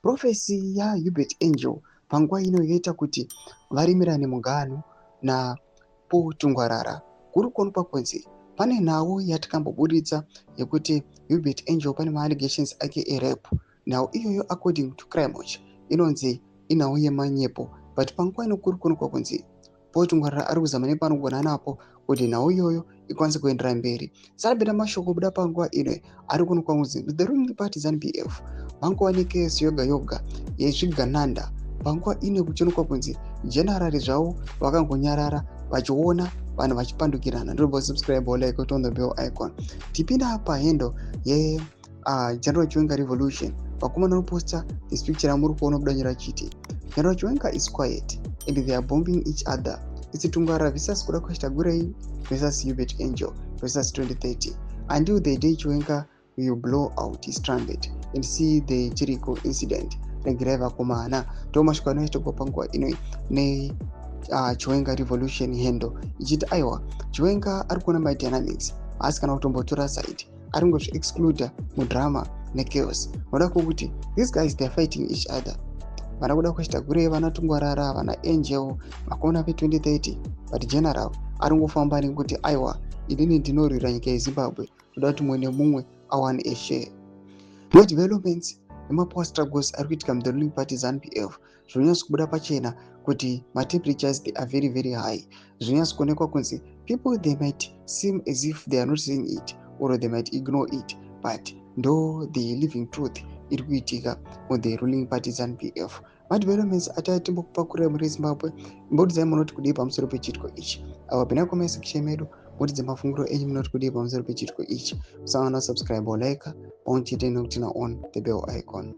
Prophecy yaUebert Angel panguva ino yoita kuti varimirane muganhu naPaul Tungwarara. Kuri kuonekwa kunzi pane nhau yatikamboburitsa yekuti Uebert Angel pane maallegations ake erape. Nhau iyoyo, according to Crime Watch, inonzi inhau yemanyepo, but panguva ino kuri kuonekwa kunzi Paul Tungwarara ari kuzama nepanogona napo kuti nhau iyoyo ikwanise kuendera mberi. Sarapinda mashoko kubuda panguva ino ari kuonekwa kunzi the ruling party ZANU PF vangova nechaos yoga yoga yezvigananda. Panguva ino kuchionekwa kunzi general zvavo vakangonyarara vachiona vanhu vachipandukirana. Ndobva subscribe, like, on the bell icon. Tipinda pahandle ye General Chiwenga Revolution. Vakomana vanoposta this picture ramuri kuona kudanyira chiti General Chiwenga is quiet and they are bombing each other. It's Tungwarara versus Kudakwashe Tagwirei versus Uebert Angel versus 2030 until the day Chiwenga will blow out his trumpet and see the Jericho incident. Regerai vakomana, ndo mashoko anoitwa panguva ino ne Chiwenga Revolution handle ichiti aiwa, Chiwenga ari kuona madynamics, asi kana kutombotora side, ari kungozviexcluda mudrama nechaos. Noda kwokuti these guys, they are fighting each other, vana Kudakwashe Tagwirei, vana Tungwarara, vana Angel, vakomana ve2030, but general ari ngofamba nekuti aiwa, inini ndinorwira nyika yeZimbabwe, toda kuti mumwe nemumwe awane a share. No developments nemapower struggles ari kuitika muthe ruling party ZANU PF zvinonyatso kubuda pachena kuti matemperatures, they are very very high. Zvinonyatso kuonekwa kunzi people, they might seem as if they are not seeing it or they might ignore it, but ndo the living truth iri kuitika muthe ruling party ZANU PF. Madevelopments ataitimbokupakurira muri Zimbabwe, imbotidzai munoti kudii pamusoro pechitiko ichi. Awa pinai comment section medu, mutidze mafungiro enyu, munoti kudii pamusoro pechitiko ichi. Musangana subscribe or like pamwe chete nekuturn on the bell icon.